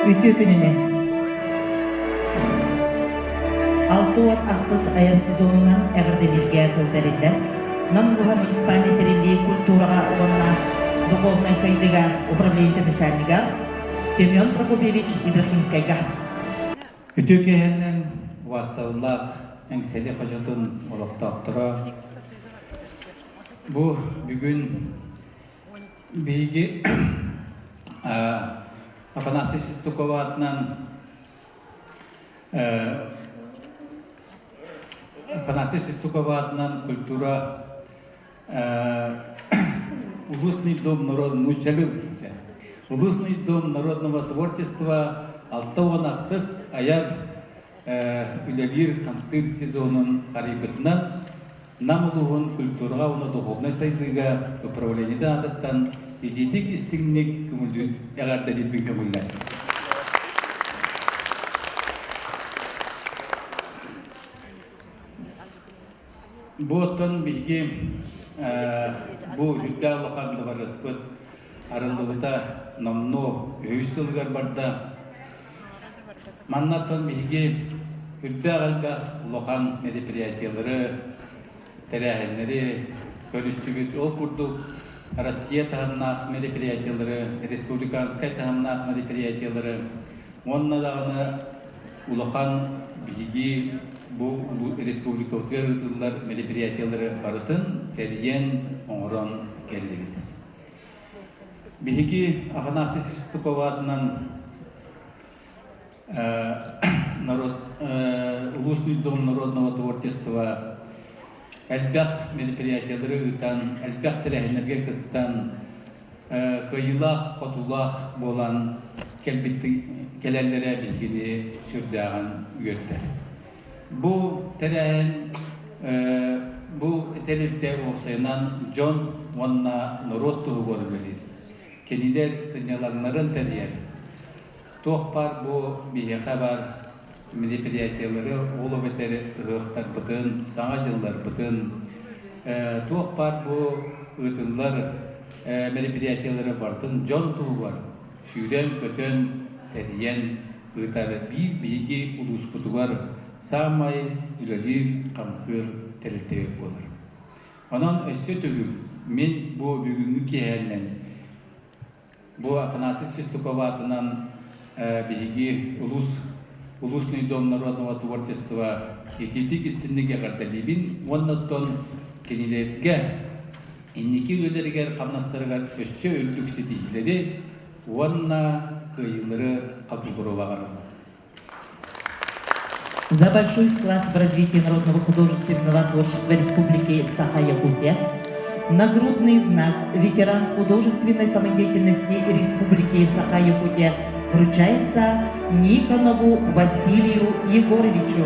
Үтүө күнүнэн! 68 айар сезонунан эҕэрдэлииргэ тыл бэриллэр Нам улууһа муниципальнай тэриллии культураҕа уонна духовнай сайдыыга управлениетын начальнига Семен Прокопьевич Идрахинскайга. Үтүө киэһэнэн убаастабыллаах Эҥсэли хочотун олохтоохторо бу бүгүн биһиги Афанасий Шестакова аатынан Афанасий Шестакова аатынан культура Улусный дом народ нууччалыы Улусный дом народного творчества 68 айар үлэлиир хамсыыр сезонун арыйбытынан Нам улууһун культураҕа уонна духовнай сайдыыга управлениетын аатыттан итиитик истиҥник көҥүллүүр эҕэрдэлиирбин көҥүллээтим. Бу оттон биһиги бу үрдээх улахан дыбарыаспыт арыллыбыта номнуо үһүс сылыгар барда. Манна оттон биһиги үрдээх элбэх улахан мероприятиелары, тэрээһиннэри көрүстүбүт. Ол курдук Россия таһымнаах мероприятиелары, республиканскай таһымнаах мероприятиелары уонна даҕаны улахан биһиги бу республикабытыгар ыытыллар мероприятиелары барытын тэрийэн, оҥорон кэллибит. Биһиги Афанасий Шестаков аатынан народ Улусный дом народного творчества элбэх мероприятиелары ыытан, элбэх тэрээһиннэргэ кыттан, кыайыылаах, хотуулаах буолан кэлбит кэлэллэрэ биһигини сүрдээҕин үөрдэр. Бу тэрээһин бу тэрилтэ уопсайынан дьон уонна норуот туһугар үлэлиир. Кинилэр сынньалаҥнарын тэрийэр. Туох баар бу биһиэхэ баар мероприятиелары, ол эбэтэр ыһыахтарбытын, саҥа дьылларбытын, туох баар бу ыытыллар мероприятиелары барытын дьон туһугар сүүрэн-көтөн, тэрийэн ыытар биир биһиги улууспутугар саамай үлэлиир-хамсыыр тэрилтэбит буолар. Онон өссө төгүл мин бу бүгүҥҥү киэһэннэн бу Афанасий Шестаков аатынан биһиги улуус Улусный дом народного творчества итиитик истинник эҕэрдэлиибин уонна оттон кинилэргэ инники үлэлэригэр хамнастарыгар өссө үрдүк ситиһиилэри уонна кыайыылары хабдьыгыру баҕарабын. За большой вклад в развитие народного художественного творчества Республики Саха-Якутия нагрудный знак ветеран художественной самодеятельности Республики Саха-Якутия вручается Никонову Василию Егоровичу.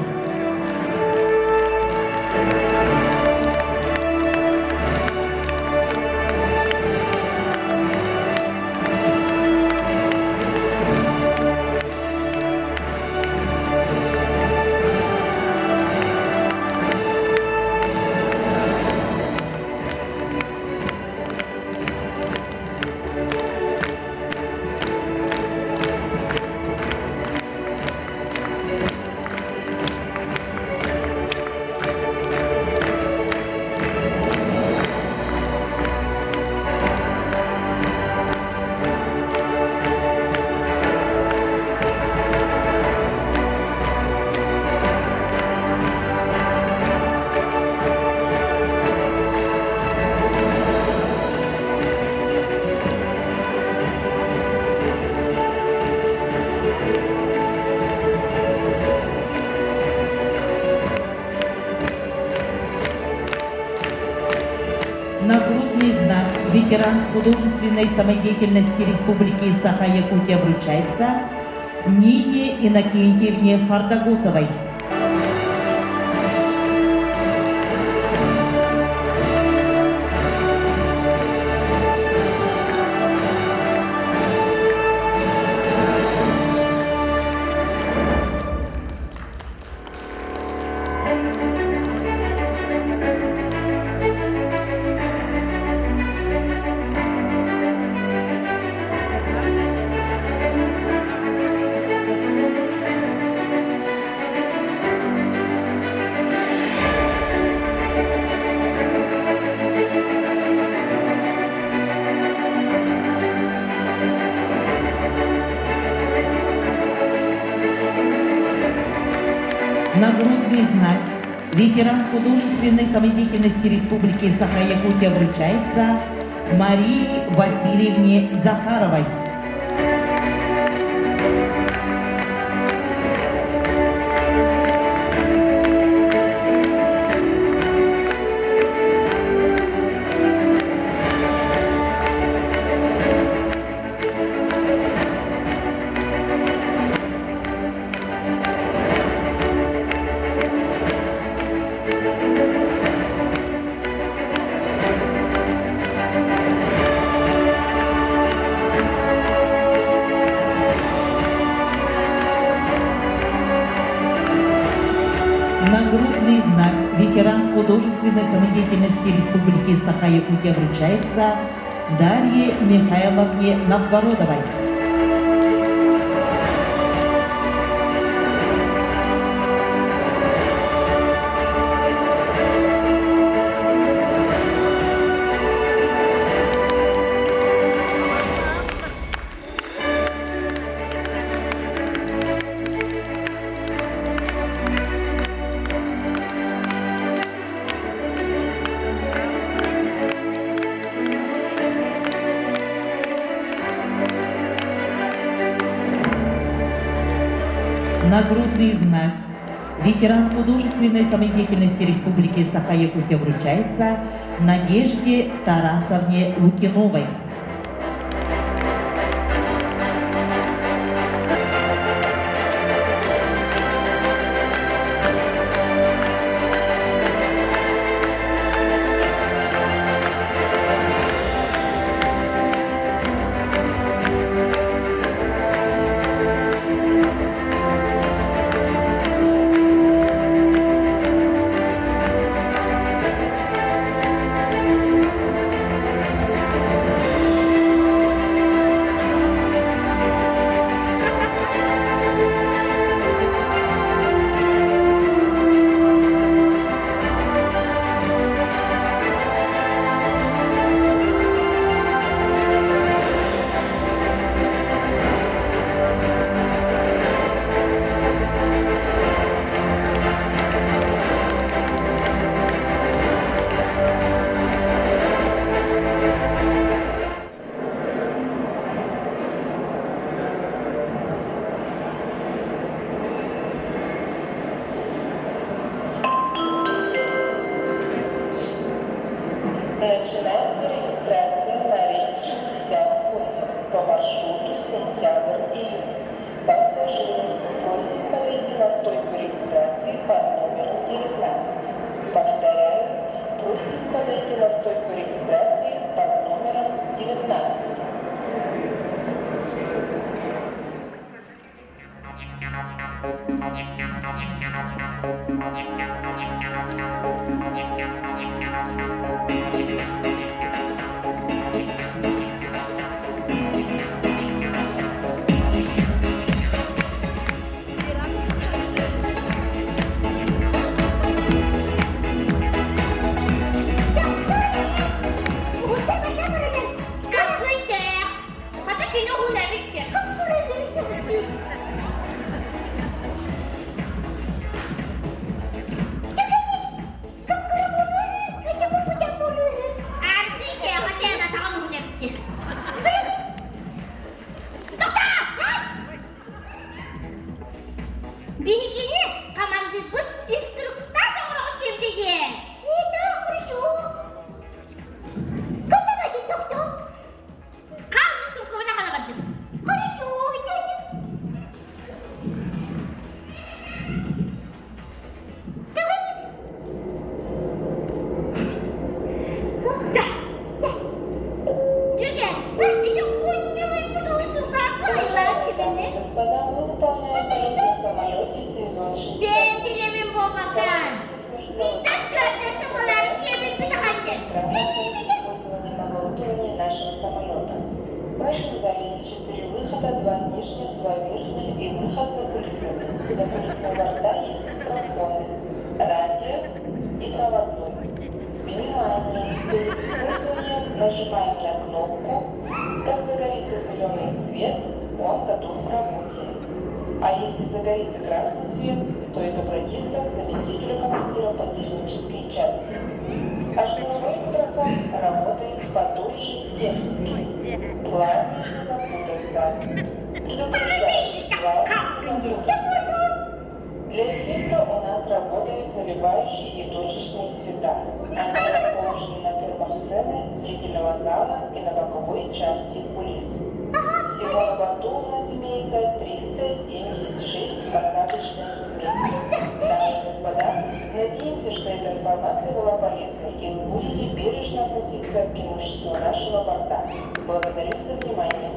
Нагрудный знак ветеран художественной самодеятельности Республики Саха-Якутия вручается Нине Иннокентьевне Хардагосовой. Нагрудный знак ветеран художественной самодеятельности Республики Саха-Якутия вручается Марии Васильевне Захаровой. Нагрудный знак ветеран художественной самодеятельности Республики Саха-Якутия вручается Дарье Михайловне Новгородовой. Нагрудный знак ветеран художественной самодеятельности Республики Саха-Якутия вручается Надежде Тарасовне Лукиновой. Начинается регистрация на рейс 68 по маршруту сентябрь-июнь. Пассажиры просим подойти на стойку регистрации под номером 19. Повторяю, просим подойти на стойку регистрации под номером 19. Биһигини хамандыырбыт инструктаж оҥороҕут диэбитэ Это хорошо. Кытаҕа тохтоо. Хаалбыт сумкабын аҕала бардым. Хорошо, Господа, мы выполняем полет на самолете сезон 68. В соответствии с международными использованием оборудования нашего самолета. В нашем зале есть четыре выхода, два нижних, два верхних и выход за кулисами. За кулисами борта есть микрофоны, радио и проводной. Внимание! Перед использованием нажимаем на кнопку. Как загорится зеленый цвет, он готов к работе. А если загорится красный свет, стоит обратиться к заместителю командира по технической части. А штурмовой микрофон работает по той же технике. Главное не запутаться. Предупреждаю, главное не запутаться. Для эффекта у нас работают заливающие и точечные света. Они расположены на фермах сцены, зрительного зала и на боковой части кулис. Всего на борту у нас имеется 376 посадочных мест. Дамы и господа, надеемся, что эта информация была полезной и вы будете бережно относиться к имуществу нашего борта. Благодарю за внимание.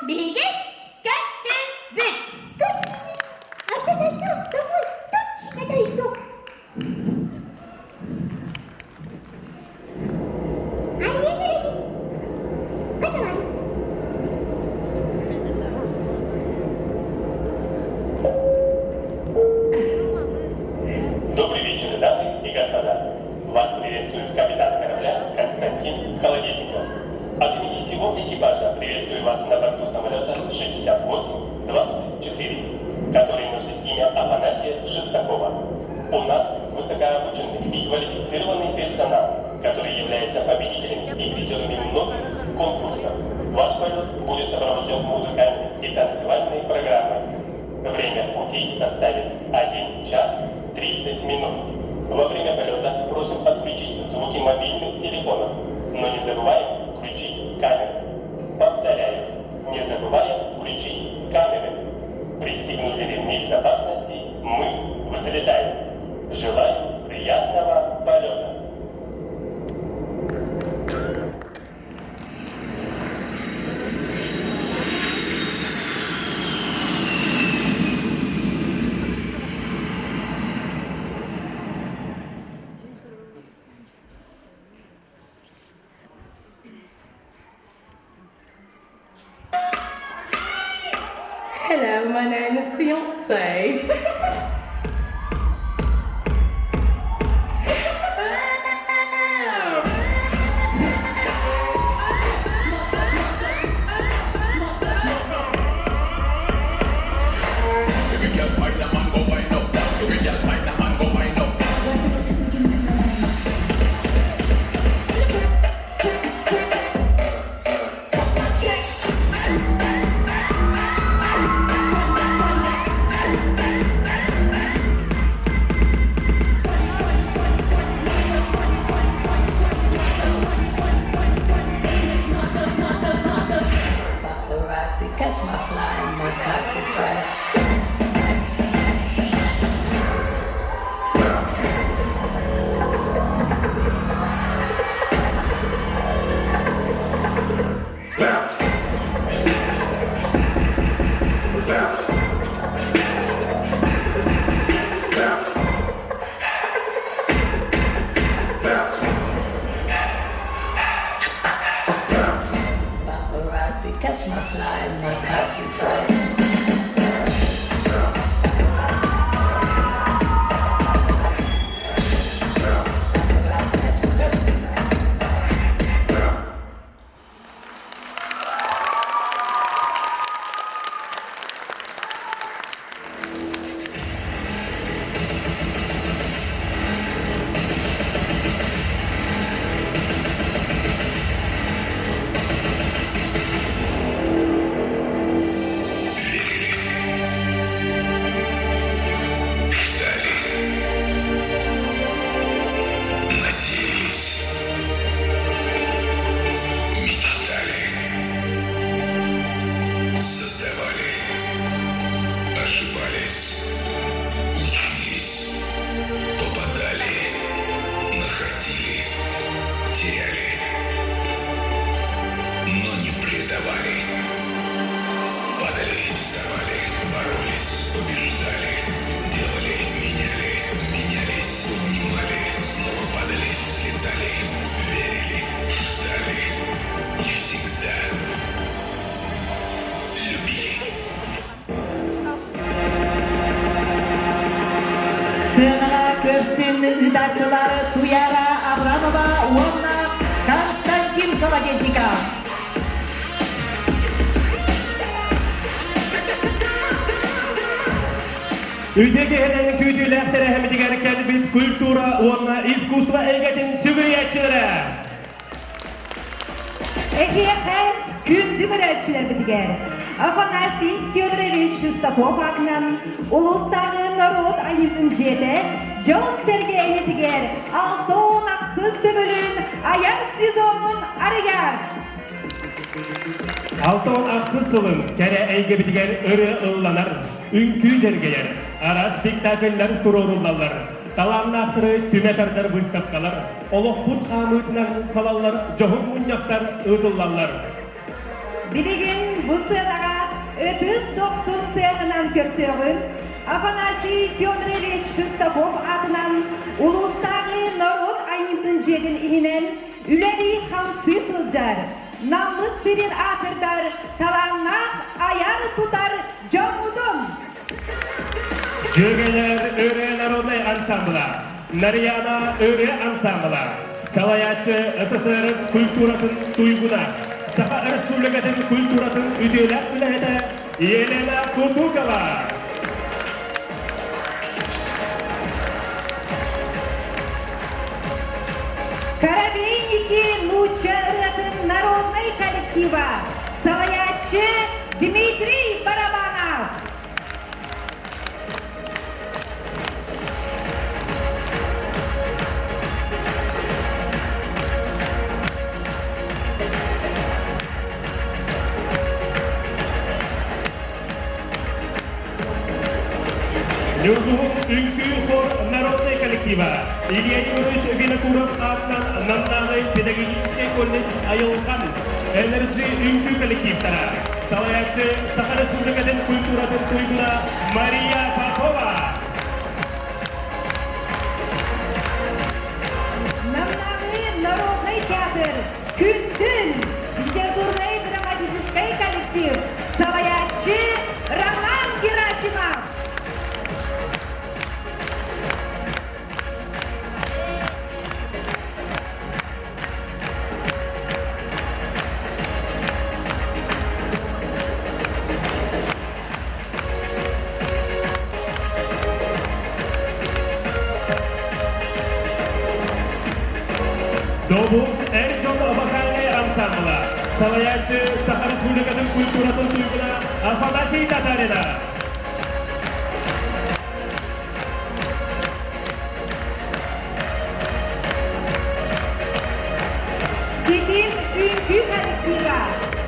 Биһиги көттүбүт. Добрый вечер, дамы и господа. Вас приветствует капитан корабля Константин Колодезников. От имени всего экипажа приветствую вас на борту самолета 68-24, который носит имя Афанасия Шестакова. У нас высокообученный и квалифицированный персонал, который является победителями и призерами многих конкурсов. Ваш полет будет сопровожден музыкальной и танцевальной программой. Время в пути составит 1 час 30 минут. Во время полета просим отключить звуки мобильных телефонов, но не забываем включить камеры. Повторяю, не забываем включить камеры. Пристегнули ремни безопасности, мы взлетаем. Желаю приятного полета. Hello, my name is Beyonce. Paparazzi, catch my fly and my cocky fresh. Paparazzi, catch my fly and my cocky fresh. Үтүө киһинэн күүтүүлээх тэрээһиммитигэр кэлбит культура уонна искусство эйгэтин сүгүрүйээччилэрэ! Эһиэхэ күндү көрөөччүлэрбитигэр Афанасий Федорович Шестаков аатынан улуустааҕы норуот айымньытын дьиэтэ дьон-сэргэ эйэтигэр 68 төгүлүн айар сезонун арыйар. 68 сылын кэрэ эйгэбитигэр ырыа ылланар, үҥкүү дьэргэйэр, араас спектакльлар туруоруллаллар, талааннаахтары түмэ тардар выставкалар, олохпут хаамыытынан салаллар дьоһун мунньахтар ыытыллаллар. Билигин бу сыанаҕа ытыс дохсун тыаһынан көрсүөҕүн Афанасий Федорович Шестаков аатынан улуустааҕы норуот айымньытын дьиэтин иһинэн үлэлии-хамсыы сылдьар, Наммыт сирин аатырдар талааннаах айар-тутар дьоммутун! Дьүөгэлэр ырыа народнай ансамбла, Нарьяна ырыа ансамбла, салайааччы СССР культуратын туйгуна, Саха Республикатын культуратын үтүөлээх үлэһитэ Елена Кутукова. Коробейники нуучча ырыатын народнай коллектива, салайааччы Дмитрий Барабанов. Ньургуһун үҥкүү хор народнай коллектива Илья Егорович Винокуров аатынан Намнааҕы педагогическай колледж Айылҕан Энерджи үҥкүү коллективтара салайааччы Саха Республикатын культуратын туйгуна Мария Попова. Намнааҕы народнай театр Күндүл литературнай драматическай коллектив салайааччы Роман Герасимов. Добун эр дьон вокальнай ансамбла, салайааччы Саха Республикатын культуратын туйгуна Афанасий Татарина. Ситим үҥкүү коллектива,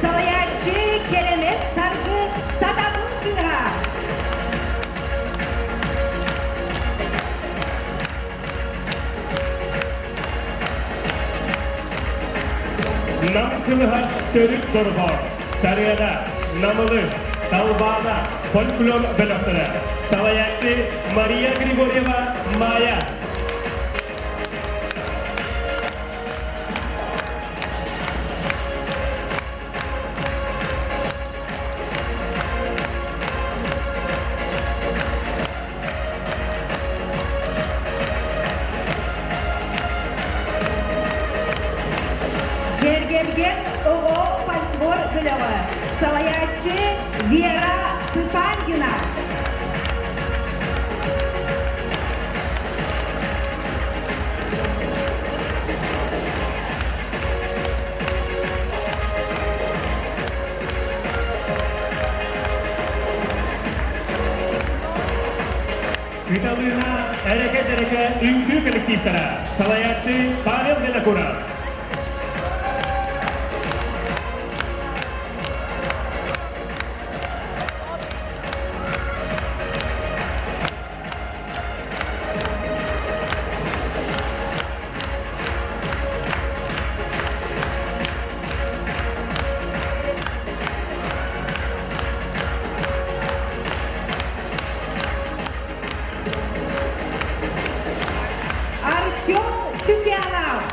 салайааччы Кэрэмэс Саргы Сатабыл кыыһа. Нам кылыһа төрүт дорҕоон, Сарыана, Намылы, Талбаана фольклор бөлөхтөрө. Салайааччы Мария Григорьева Майя. Дьэргэлгэн оҕо фольклор бөлөҕө, салайааччы Вера Цыпандина. Виталина эрэкэ-дьэрэкэ үҥкүү коллективтара, салайааччы Павел Винокуров. Артем Тюкянов.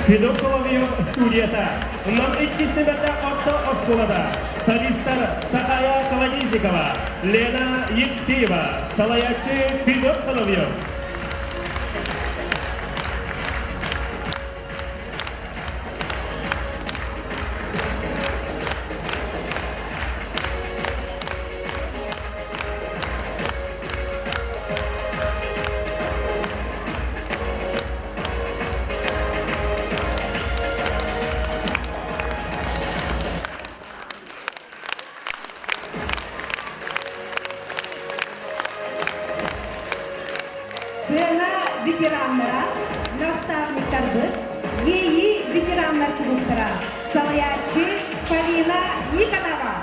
Федор Соловьев. Соловьев студията. Нам иккис нүөмэрдээх орто оскуолата. Солистар Сахая Колодезникова, Лена Евсеева, салайааччы Федот Соловьев. Сыана ветераннара, наставниктарбыт, Иэйии ветераннар кулууптара, салайааччы Полина Никонова.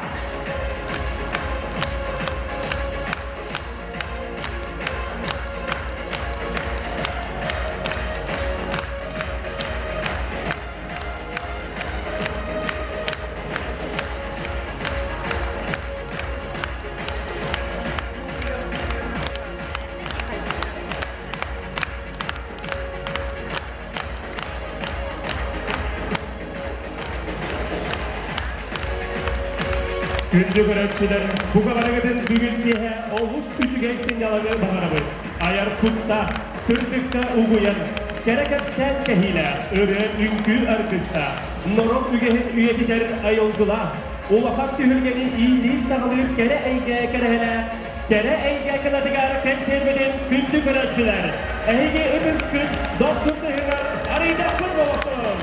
Күндү көрөөччүлэр, бука барыгытын бүгүн киэһэ олус үчүгэй сынньалаҥы баҕарабыт. Айар кутта, сырдыкка угуйан, кэрэ кэпсээн кэһиилээх, ырыа үҥкүү аргыстаах, норуот үгэһин үйэтитэр айылгылаах, улахан түһүлгэни иилиир-саҕалыыр кэрэ эйгэ кэрэһэлээх, кэрэ эйгэ кынатыгар кэнсиэрбитин күндү көрөөччүлэр, эһиги ытыскыт дохсун тыһыгар арыйдахпыт буолуохтун!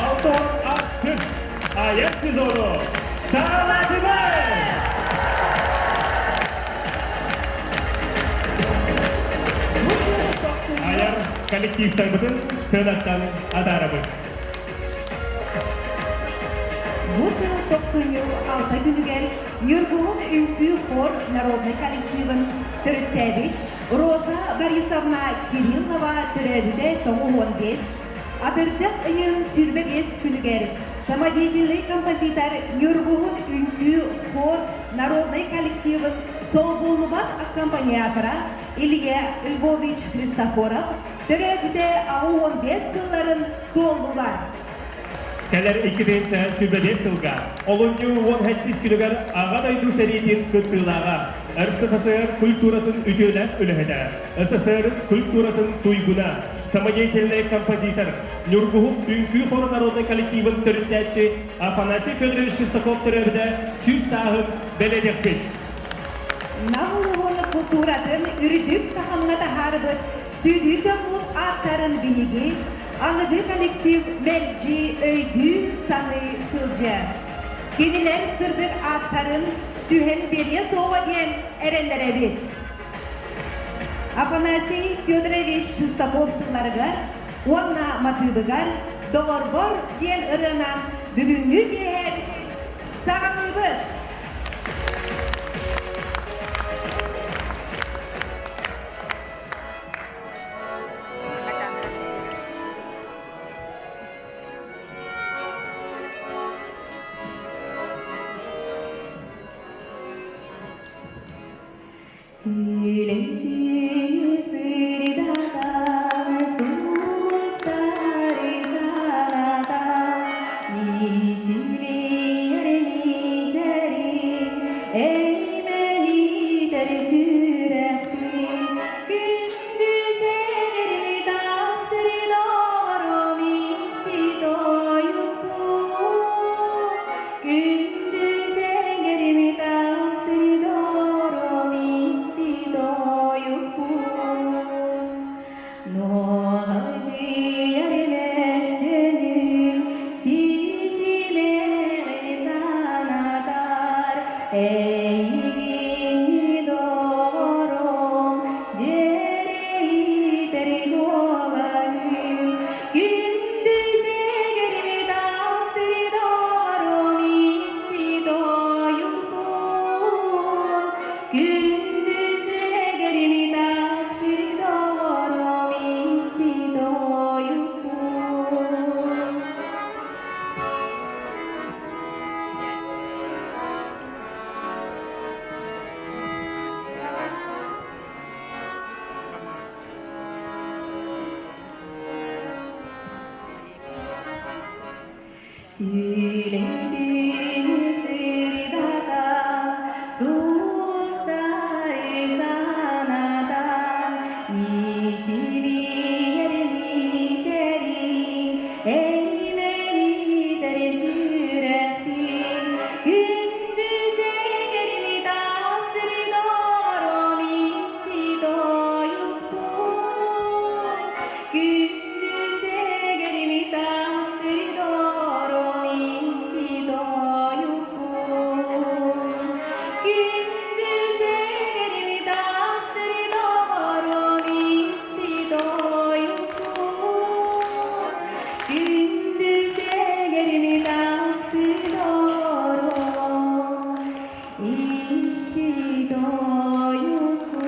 Алтон ахсыс айар сезону саҕалаатыбыт! Айар коллективтарбытын сыанаттан атаарабыт. Бу сыл тохсунньу алта күнүгэр Ньургуһун үҥкүү хор народнай коллективын төрүттээбит Роза Борисовна Кириллова төрөөбүтэ 95, атырдьах ыйын 25 күнүгэр самодеятельнай композитор Ньургуһун үҥкүү хор народнай коллективын солбуллубат аккомпаниатора Илья Львович Христофоров төрөөбүтэ 65 сылларын туоллулар. Кэлэр иккитинчэ сүбэбиэс сылга олунньу уон сэттис күнүгэр Аҕа дойду сэриитин кыттыылааҕа, РСФСР культуратын үтүөлээх үлэһитэ, СССР культуратын туйгуна, самодеятельнай композитор, Ньургуһун үҥкүү хоро народнай коллективын төрүттээччи Афанасий Федорович Шестаков төрөөбүтэ 100 сааһын бэлиэтиэхпит. Нам улууһун култууратын үрдүк таһымҥа таһаарбыт сүдү дьоммут ааттарын биһиги аныгы коллектив мэлдьи өйдүү-саныы сылдьар. Кинилэр сырдык ааттарын түһэн биэриэ суоҕа диэн эрэннэрэбит. Афанасий Федорович Шестаков тылларыгар уонна матыыбыгар «Доҕорбор» диэн ырыанан бүгүҥҥү киэһээбитин саҕалыыбыт! Тилэйтини сырдатан, сулустары санатан, мичилийэр мичээрин, эймэһитэр сүрэхпин, күндү сэгэрми таптырын оҕором исти тойукпун, күндү сэгэрми таптырын оҕором исти тойукпун. Нуоҕалдьыйар мөссүөнүм сисимэҕин санатар, эйигинни доҕорум дьэрэйитэр куолаһым. Күндү сэгэрим таптыр доҕорум исти тойукпун, күндү сэгэрим таптыр доҕорум исти тойукпун. Исти тойуку.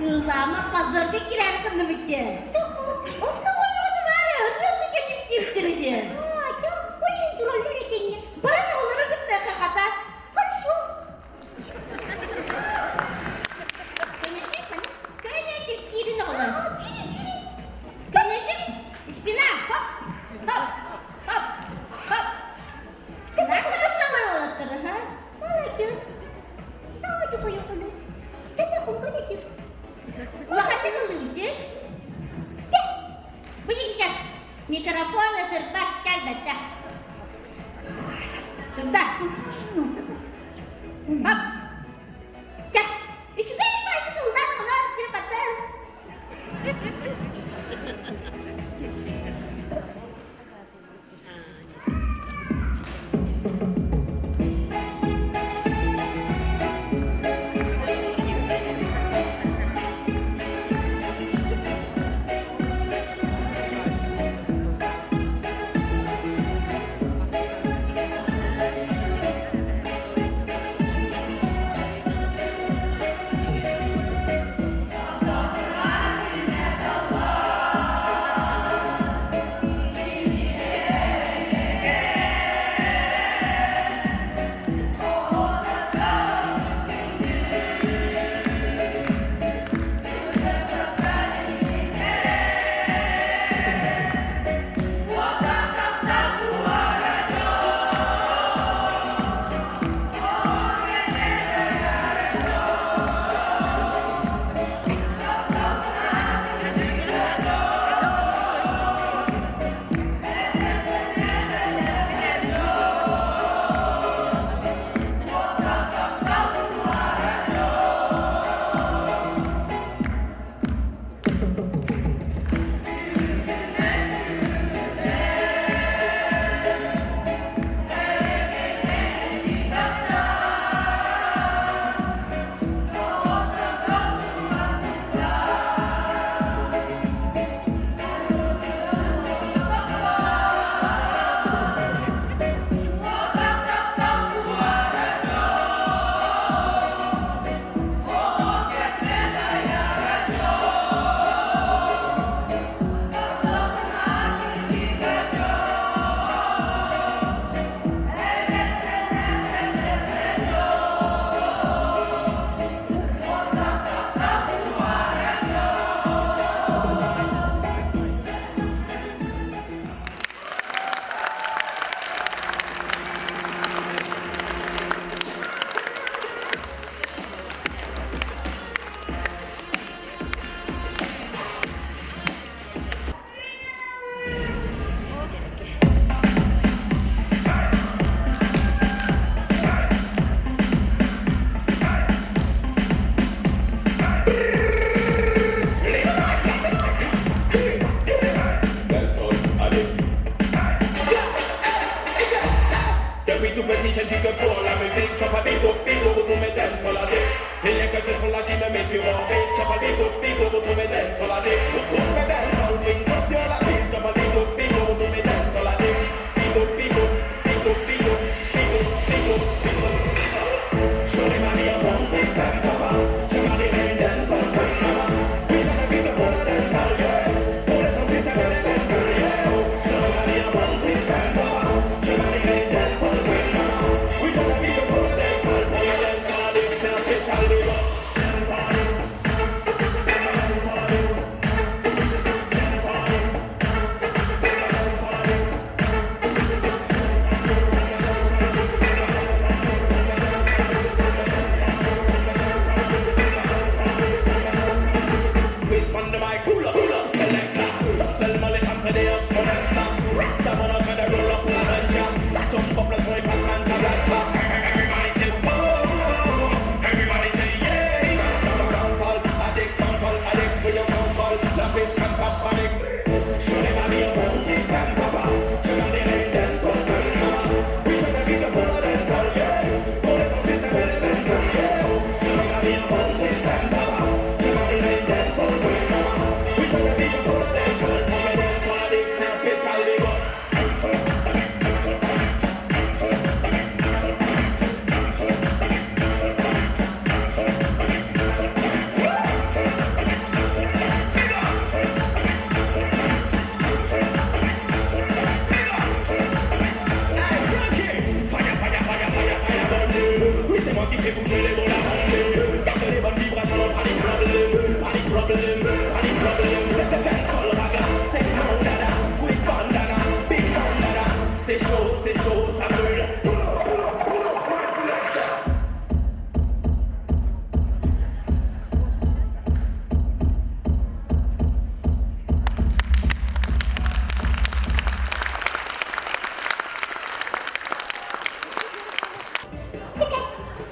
Ыллаама позорга киирэр кынныбытте. Хорошо. Спина! Хоп! Хоп! Хоп! Хоп! Молодец! Улахаттык ыллыыбыт.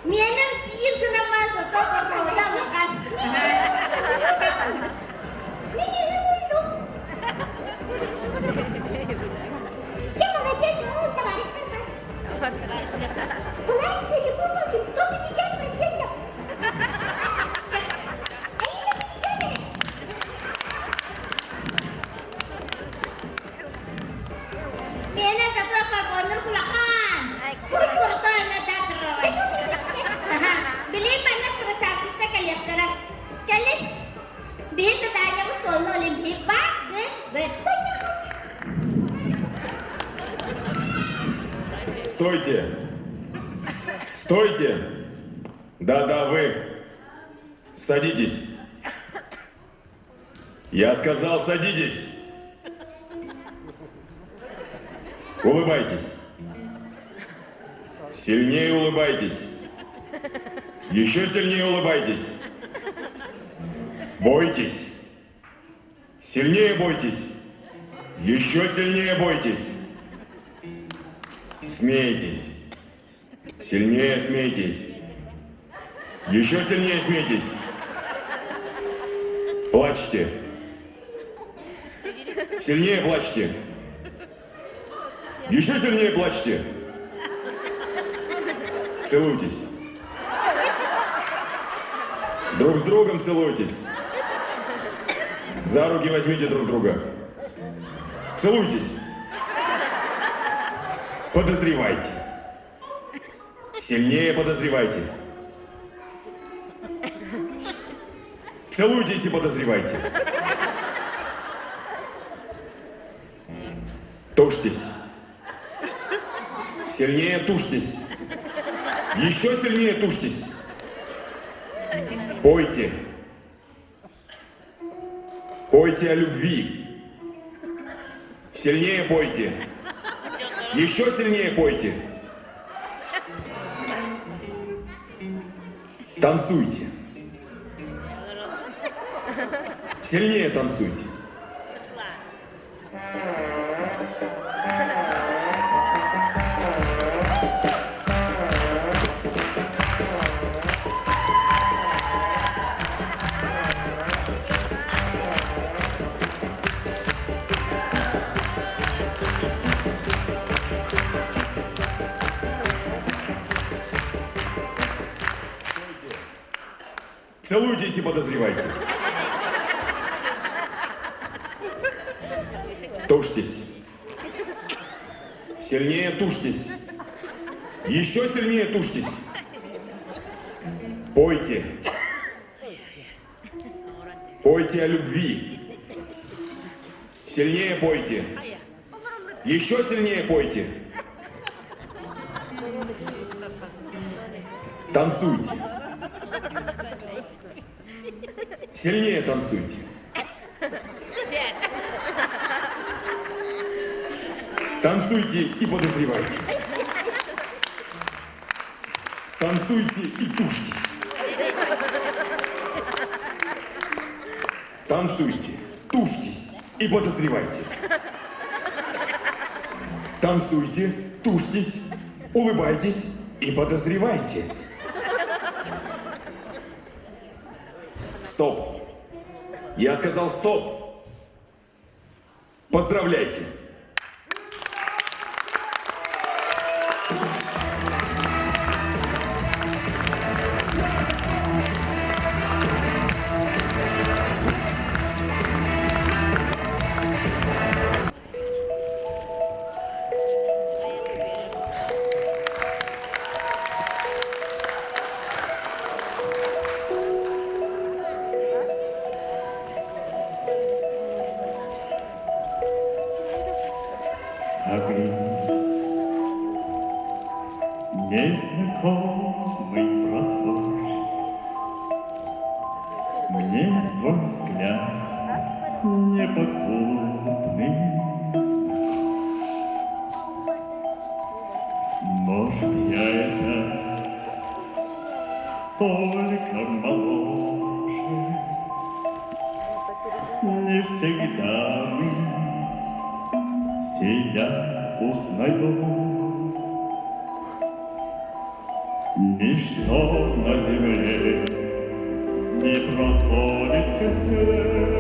Миэнэ биир гынаммын зато боруода улахан. Мин үһү муннук. Ты молодец, ну, товарищ Карпат. План перепутал 150%. А именно 50. Миэнэ зато барбоннур улахан. Куркурто эмэ Били манна красавчикта кэлиэхтэрэ. Кэлин. Биһи заданиябыт туолла олин биһи бар быт. Стойте! Стойте! Да-да, вы! Садитесь! Я сказал, садитесь! Улыбайтесь! Сильнее улыбайтесь! Еще сильнее улыбайтесь! Бойтесь! Сильнее бойтесь! Еще сильнее бойтесь! Смейтесь! Сильнее смейтесь! Еще сильнее смейтесь! Плачьте! Сильнее плачьте! Еще сильнее плачьте! Целуйтесь! Друг с другом целуйтесь! За руки возьмите друг друга! Целуйтесь! Подозревайте! Сильнее подозревайте! Целуйтесь и подозревайте! Тушьтесь! Сильнее тушьтесь! Еще сильнее тушьтесь! Пойте! Пойте о любви! Сильнее пойте! Еще сильнее пойте! Танцуйте! Сильнее танцуйте! Целуйтесь и подозревайте. Тушьтесь. Сильнее тушьтесь. Еще сильнее тушьтесь. Пойте. Пойте о любви. Сильнее пойте. Еще сильнее пойте. Танцуйте. Сильнее танцуйте. Танцуйте и подозревайте. Танцуйте и тушьтесь. Танцуйте, тушьтесь и подозревайте. Танцуйте, тушьтесь, улыбайтесь и подозревайте. Стоп. Я сказал стоп. Поздравляйте. Оглянись, незнакомый прохожий, Мне твой взгляд неподкупный знаком. Может, я это только моложе, Не всегда мы себя узнаем. Ничто на земле не проходит бесследно,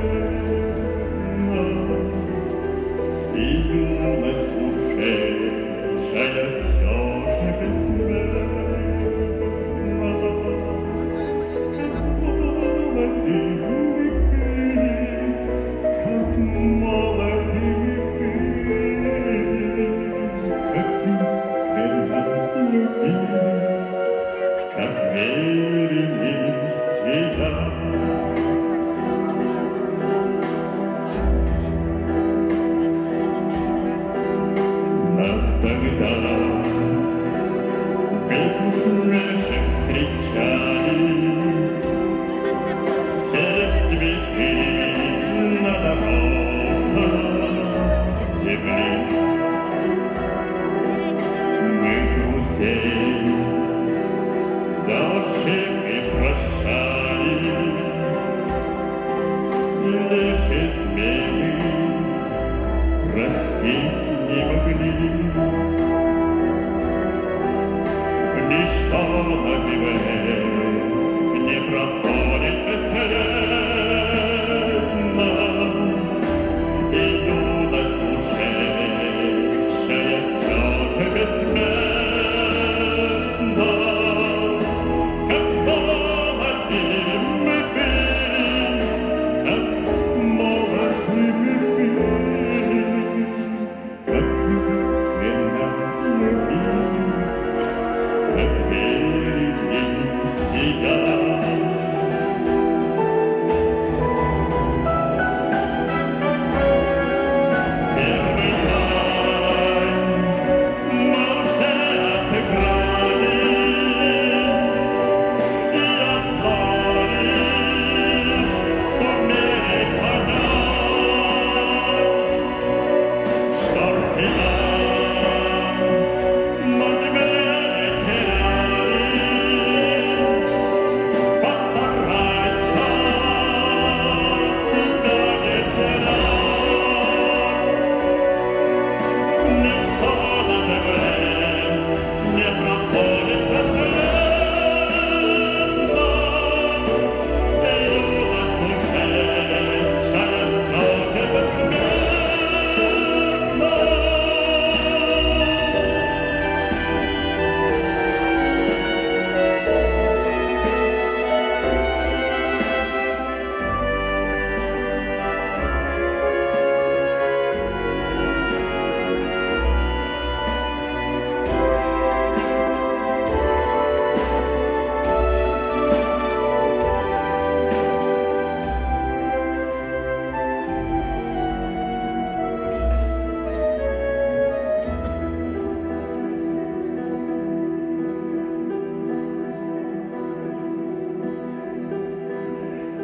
И юность ушедшая все же бессмертна. Как молодыми были, как молодыми были, как искренно любили, как верили в себя. Нас тогда без усмешек встречали, все.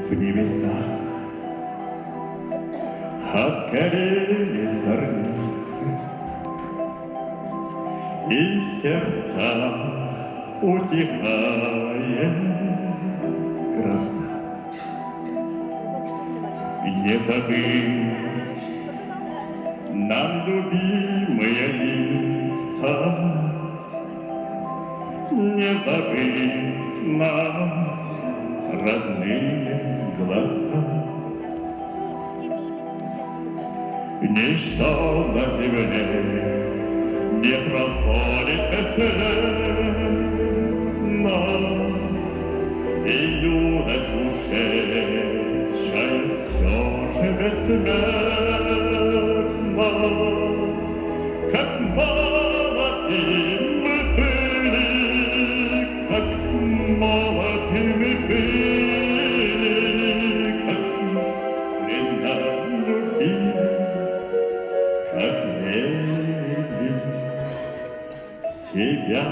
В небесах Отгорели зорницы, И в сердцах утихает гроза. Не забыть нам любимые лица, Не забыть нам родные глаза. Ничто на земле не проходит бесследно, И юность ушедшая все же бессмертна. Как молоды мы были, как молоды мы были, как искренно любили, как верили в себя.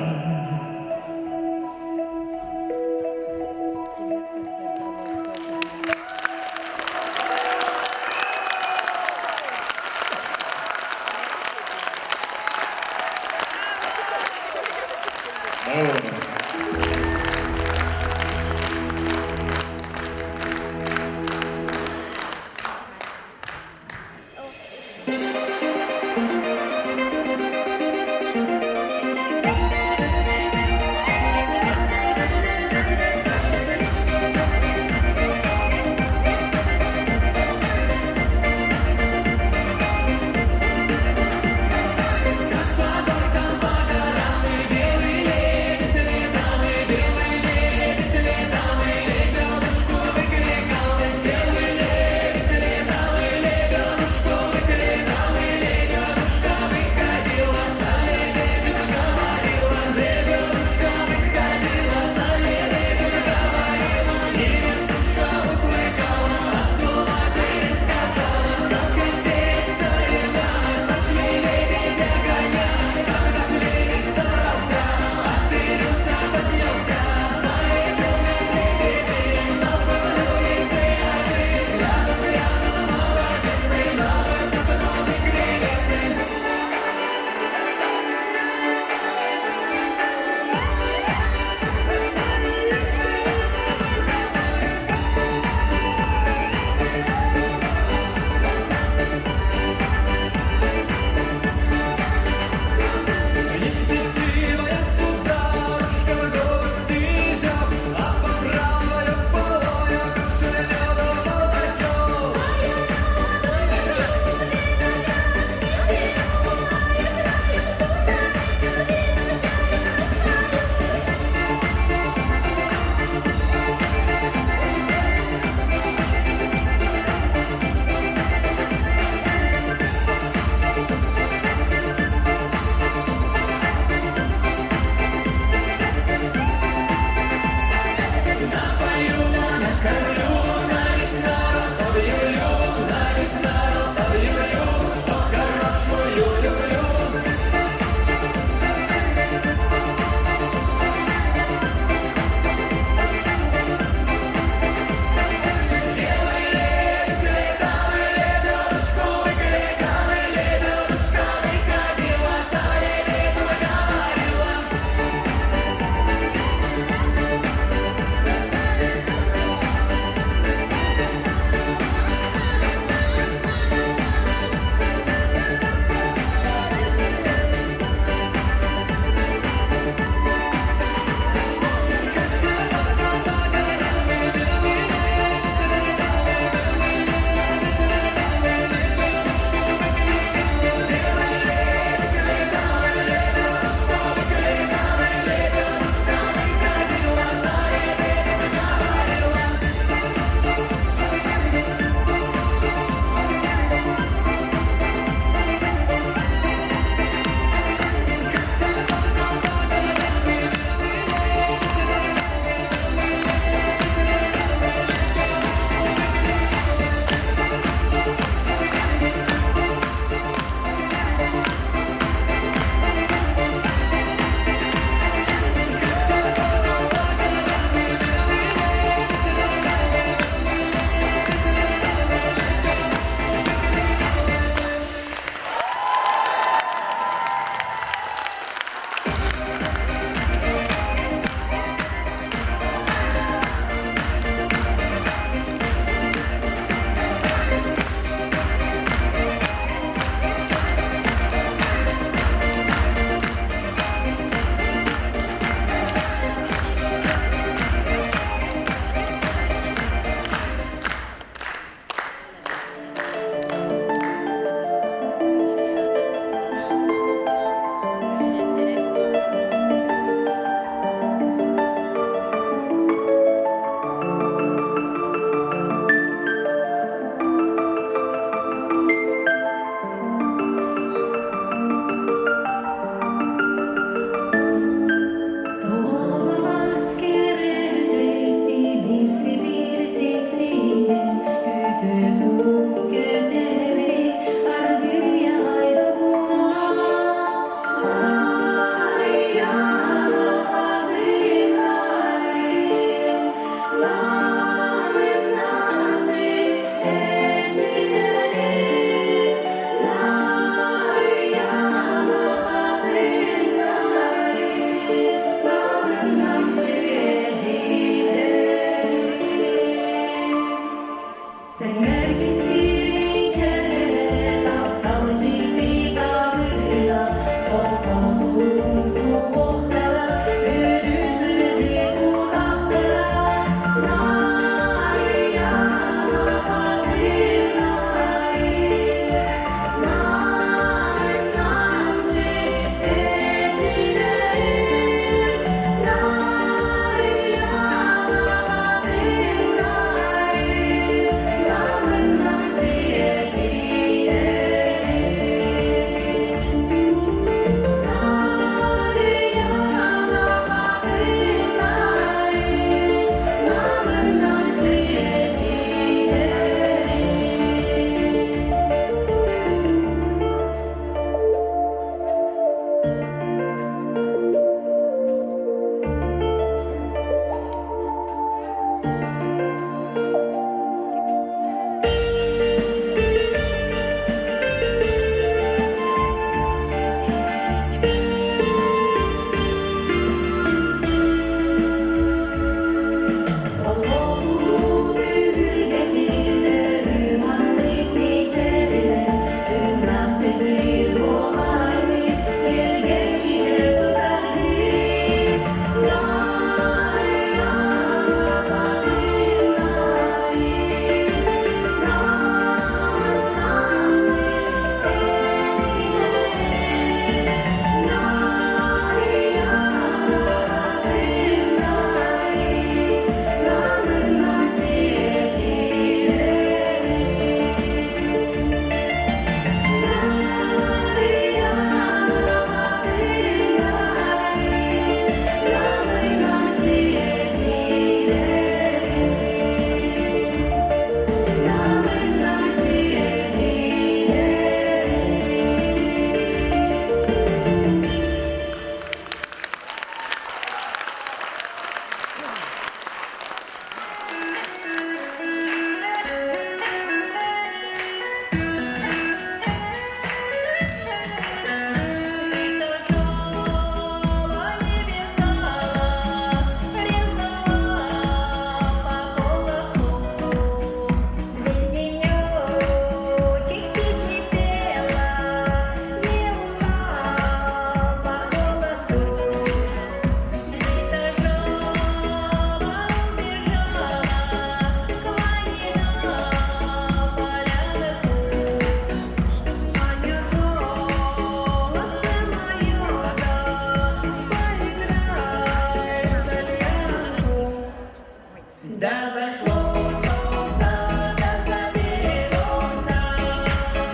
Да зашло солнце, да заберется,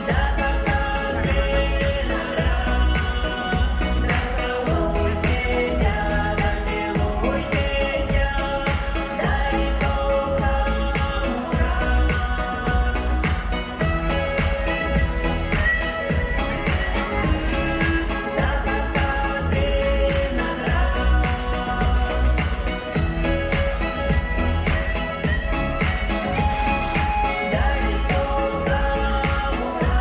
да засад виноград. Да целуйтеся, да милуйтеся, да и толком ура. Да засад виноград. Да и толком ура.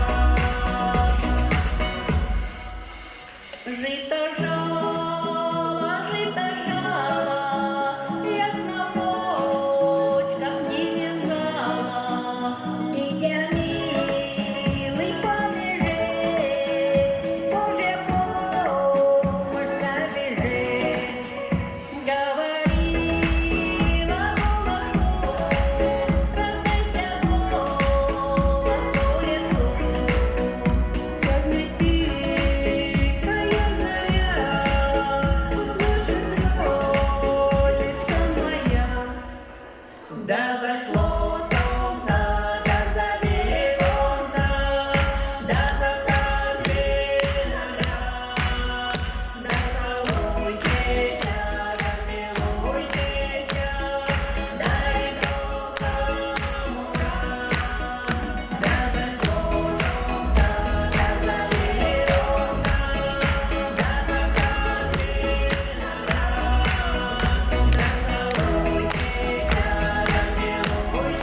Жито жало, жито жало, я снопочков не вязала. Идя, милый, по меже, Божья помощь забежи. Говорила голосу, раздайся голос по лесу. Сегодня тихая заря услышит дрожечка моя. Да зашло солнце, да заберется, да засад виноград. Да целуйтеся, да милуйтеся, да и толком ура. Да зашло солнце, да заберется, да засад виноград. Да целуйтеся, да милуйтеся,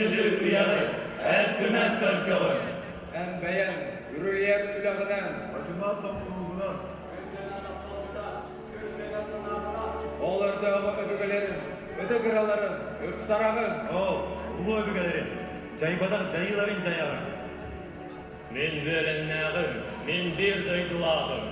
сүдү үйэҕин, эн түмэн төлкөҕүн. Эн бэйэҥ үрүлүйэр үлэҕинэн Одьунаас охсуһугунан Ол өрдөөҕү өбүгэлэрин, ытык ыраларын, ыпсараҕын. Ол, улуу өбүгэлэрин, дьайбатах дьайыыларын дьайаҕын. Мин үөлэннээҕим, мин биир дойдулааҕым,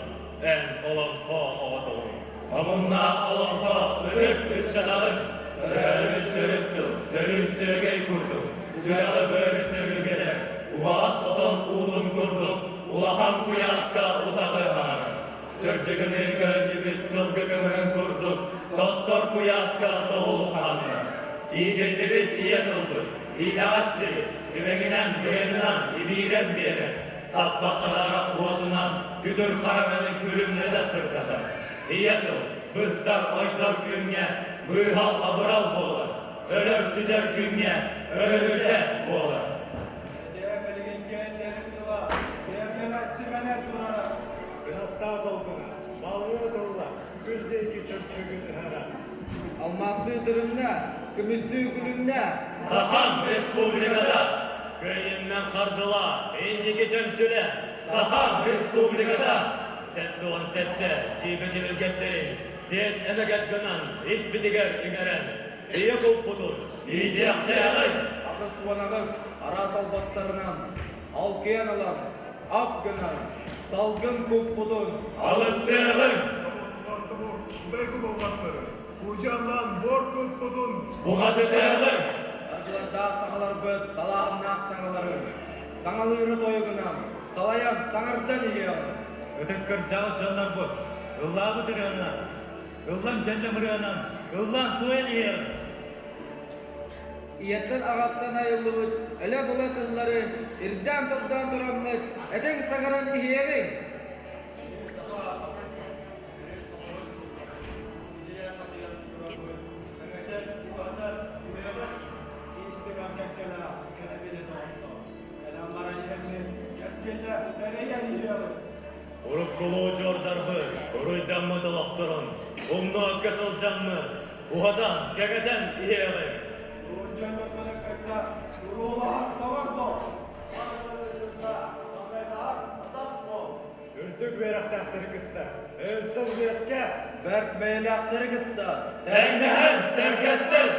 эн олоҥхо оҕотоҕун. Омуннаах олоҥхо ытык ыччатаҕын, төрөөбүт төрүт тыл, сөрүүн сүөгэй курдук, сүрэҕи быары сөбүлгэтэр, убаҕас отон уутун курдук, улахан куйааска утаҕы аһарар. Сырдьыгыныы көнньүбүт сылгы кымыһын курдук, тостор куйааска тоҕулу хааннырар. Иитиллибит ийэ тылбыт, итэҕэс сири, түмэҥинэн, быйаҥынан ибиирэн биэрэр, саппасаларах уотунан күтүр хараҥаны күлүмнэтэ сырдатар. Ийэ тыл, быстар ойдор күҥҥэ быыһал-абырал буолар, өлөр-сүтэр күҥҥэ өрүһүлтэ буолар. Эдээ билигин кэллэрин тыла, кэргэнэ симэнэр турара. Кынаттаах долгуна, балыа тылла, күн диэки чөмчүүгүн ыһара. Алмаастыы тырымна, көмүстүү күлүмнэ. Сахам Республиката кыайыннан хардыла, инники чөмчүлэ. Сахам Республиката 77 дьиибэ дьибилгэттэрин тиэс эмэгэт гынан испитигэр иҥэрэн ийэ куппутун иитиэхтээҕин. 88 араас албастарынан алкыйан ылан, ап гынан, салгын куппутун алыттыаҕыҥ. 99 Кудайгы болҕаттары, Удьанлаан бор куппутун Уҕатытыаҕыҥ. Саргылардаах сахаларбыт салааннаах саҥаларын, саҥалыыры тойугунан салайан саҥардан иһиэҕиҥ. Ытык кырдьаҕас дьоннорбут, ыллаабыт ырыанан, ыллам дьэллэм ырыанан, ыллаан туойан иһиэҕиҥ. Ийэттэн-аҕаттан айыллыбыт элэ-была тыллары ирдээн-тордоон тураммыт этиҥ саҥаран иһиэҕиҥ. Уруккулуу дьордарбыт, уруйдаммыт олохторун умнуокка сылдьаммыт, уһатан, кэҥэтэн иһиэҕиҥ. Үрдүк үөрэхтээхтэри кытта өлсөн үөскэ Бэрт бэйэлээхтэри кытта Тэҥнэһэн сэргэстэс!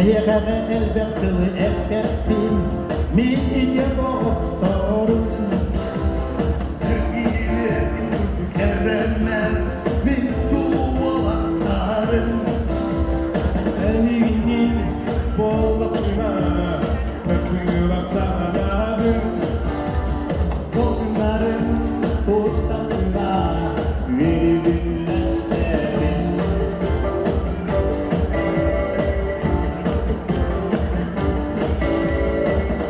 Эйиэхэҕэ элбэх тылы эппэппин, мин ити доҕотторум. Эргиирин курдук эрэнэр, мин чуолаттарым. Эйигинниин буоллахпына, сарсыҥҥылар саҕалаабын. Долгуннарын туттахпына, үөрүүбүн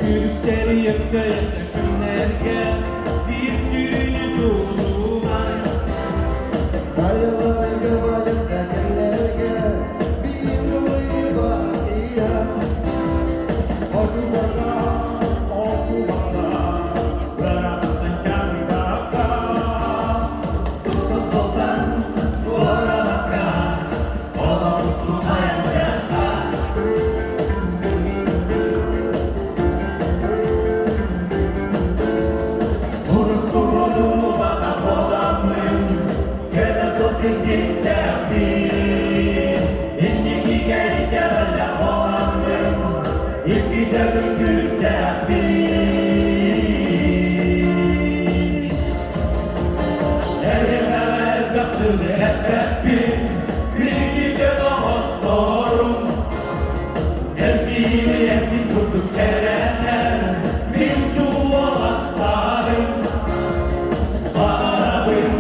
Күлүктэри өксөйөн күннэргэ биир сүүнэ тулуган. Хайаларга байыта кэмнэргэ биир ылыйба Отубарга, отубарга, ыраахтан чаҕыйбакка. Тутан туорамакка, олох устун айанныахха. Урукку баҕа буоламмын, көнө суол сирдьиттээхпин. Инникигэ итэҕэллээх буоламмын, икки төгүл күүстээхпин. Эйиэхэҕэ элбэх тылы эппэппин, билигин доҕотторум. Эргиини эргин курдук эрэнэр, мин чуолаттарым. Баҕарабын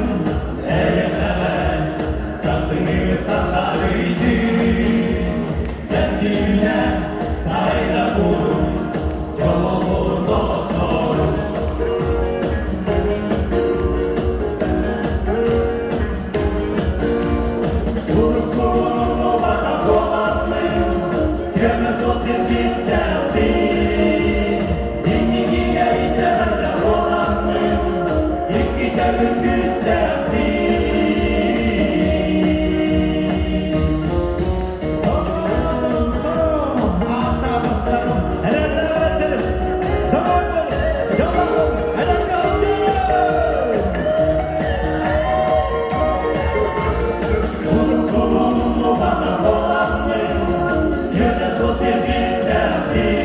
эйиэхэҕэ сарсыҥҥы сатарыйдын. Эргиинэ сайда курум, дьолоҕун доҕотторум. Уруккуну бата буоламмын, көмө суол сирдьиттээхпин. Инникигэ итэҕэллээх буоламмын, икки төгүл күүстээхпин. Уруккуну бата буоламмын, көмө суол сирдьиттээхпин.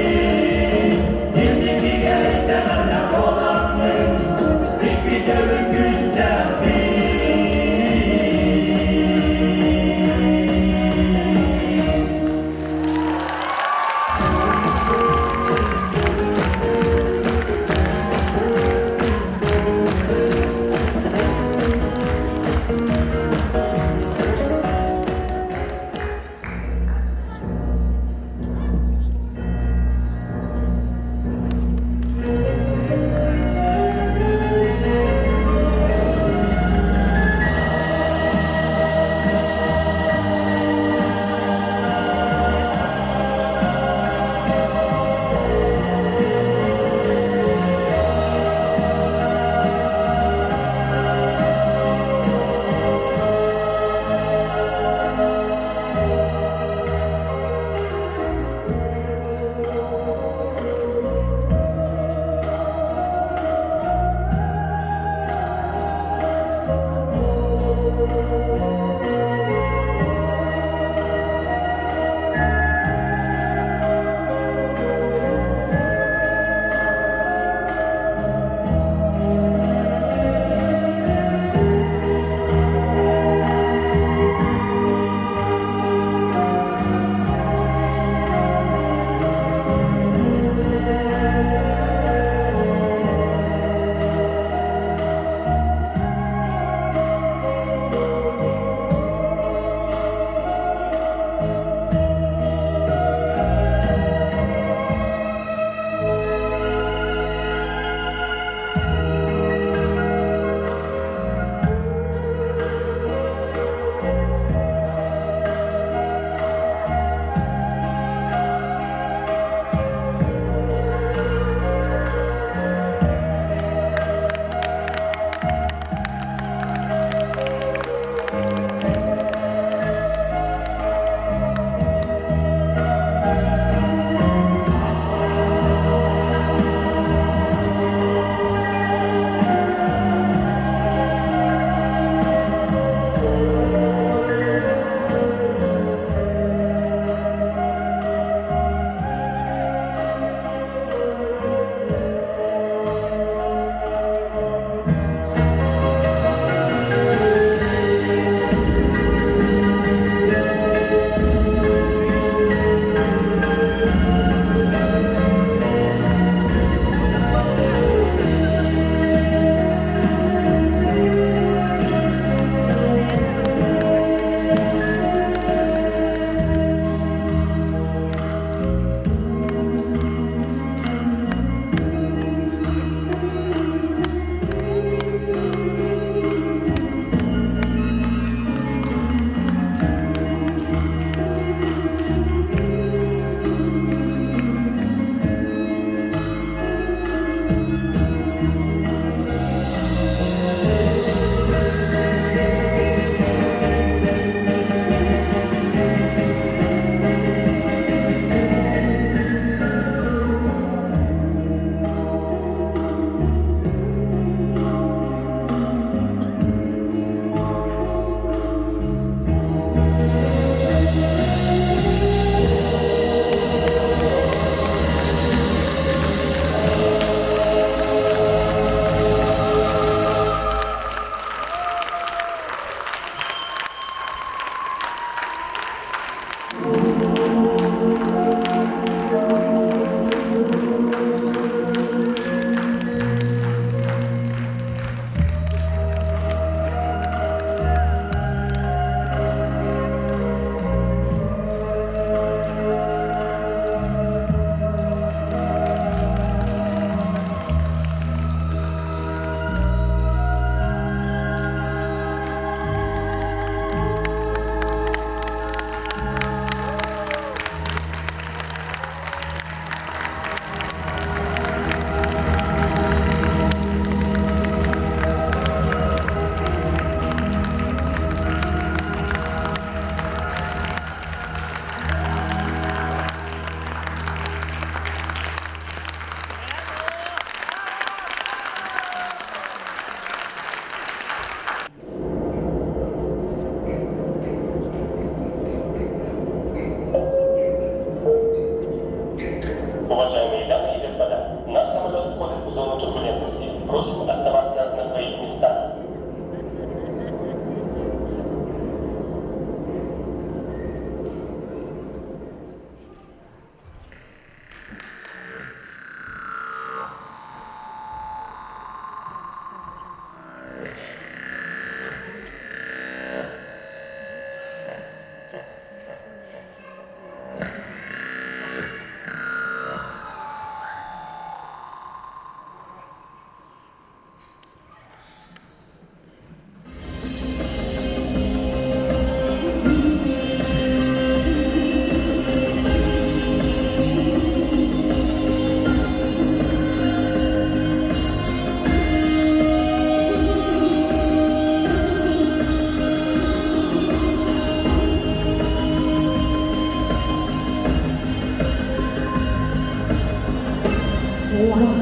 Уот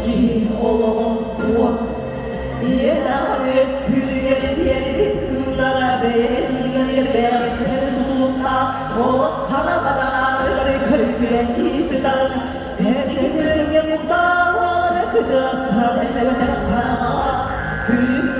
киһи олоҕо уот. Ийэлээх үөскүүрүгэр биэрбит тыыннара бэйэтигэр бэйэҕиттэн тутулуктаах олох хара бадарааннары көрүкүрэн сытарын эрдикин муктаах уоланы кытыастар эбэтэр хараҥаҕа күн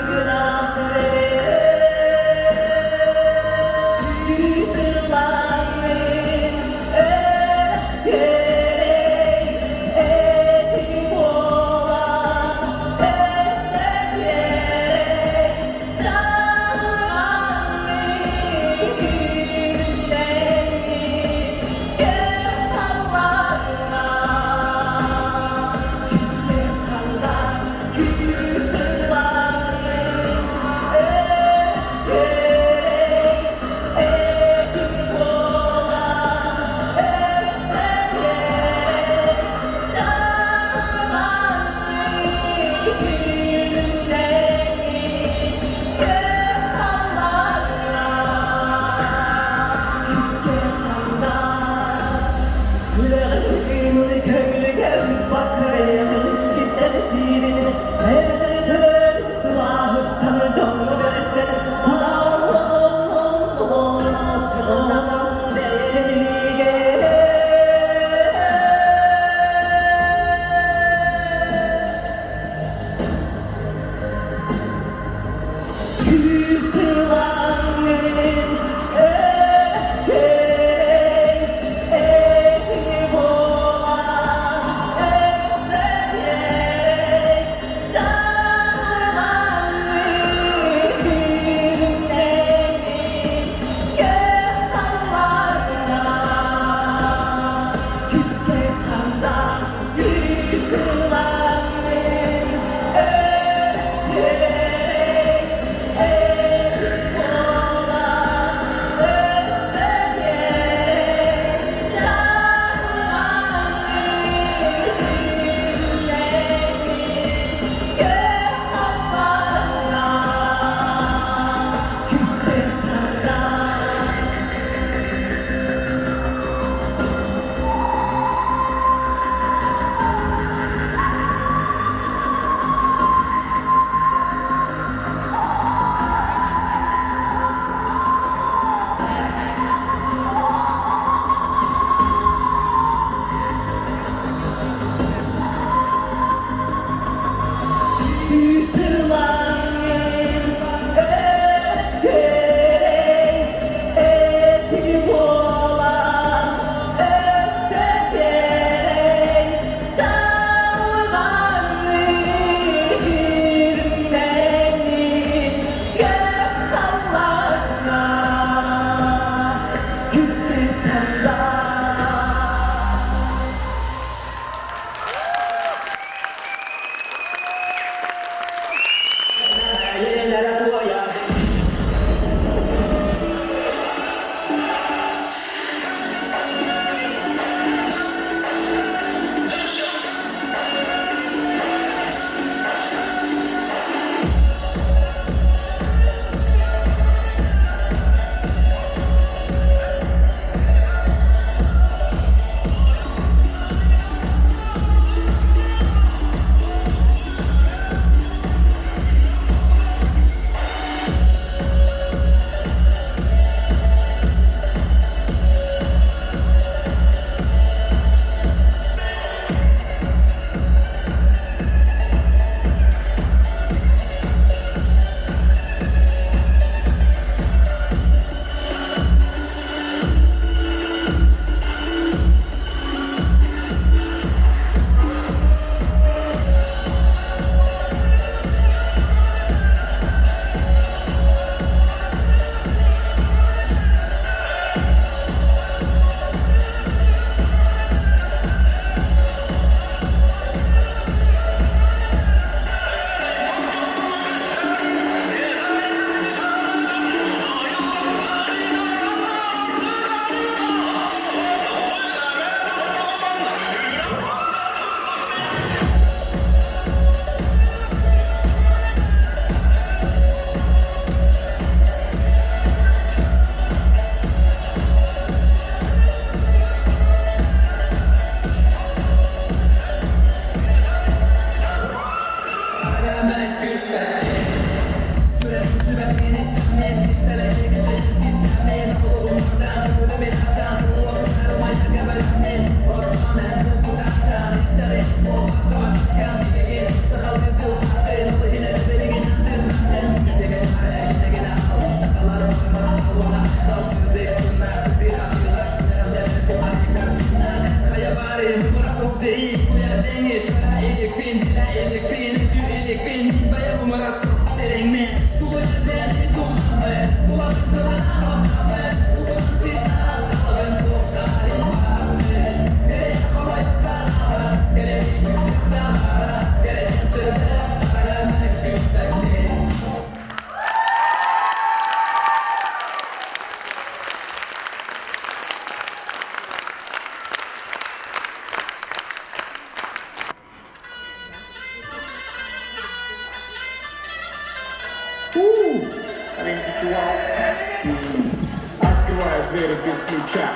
Открываю двери без ключа.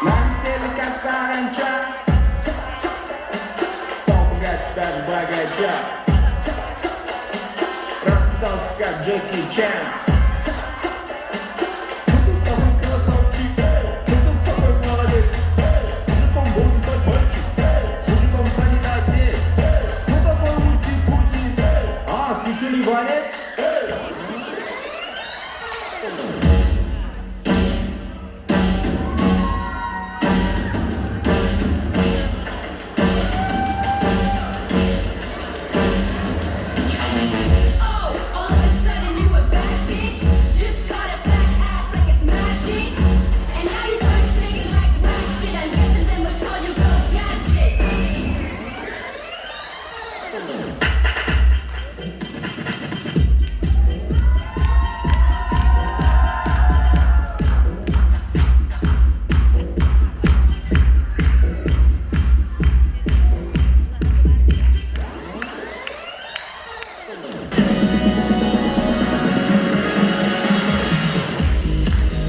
Налетели как саранча. Стал богаче даже богача. Раскидался как Джеки Чан. Кто тут такой красавчик? Кто тут такой молодец? Мужиком будет стать мальчик. Мужиком станет отец. Кто такой ути-пути? А, ты что, ливанец? All of a sudden you a bad bitch. Just caught a fat ass like it's magic. And now you trying to shake it like ratchet. I'm guessing them was all you go gadget.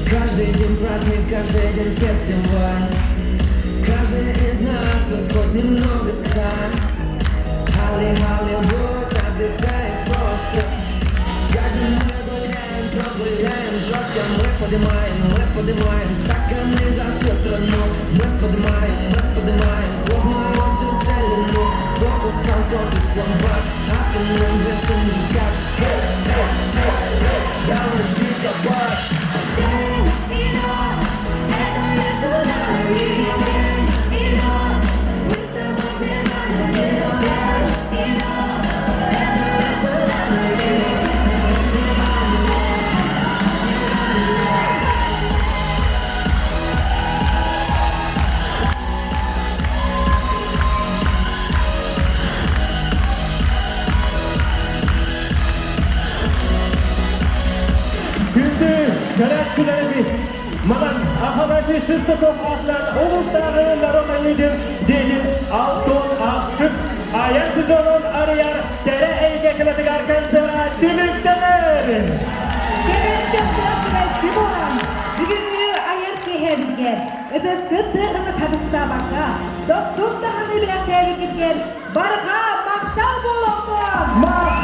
Каждый день праздник, каждый день фестиваль. Каждый из нас тут хоть немного царь. Холли, Холливуд отдыхает просто. Когда мы гуляем, то гуляем жестко. Мы поднимаем стаканы за всю страну. Мы поднимаем клубную всю целину. Кто устал, тот и слабак, остановиться никак. Эй, эй, эй, эй, давай жги кабак. День и ночь, это между нами. День и ночь, мы с тобой в нирване. День и ночь, это между нами. Нирване, нирване. Күндү көрөөччүлэрбит. Манан Афанасий Шестаков аатынан улуустааҕы народнай лидер дьиэтин 68-ыс айар сезонун арыйар Кэрэ эйгэ кылаатыгар концера түмүктэнэр. Бүгүҥҥү айар киэһэбитигэр ытыскыт тыаһын харыстаабакка, дохсун даҕаны бэлэхтээбиккитигэр барҕа махтал буолуохтун!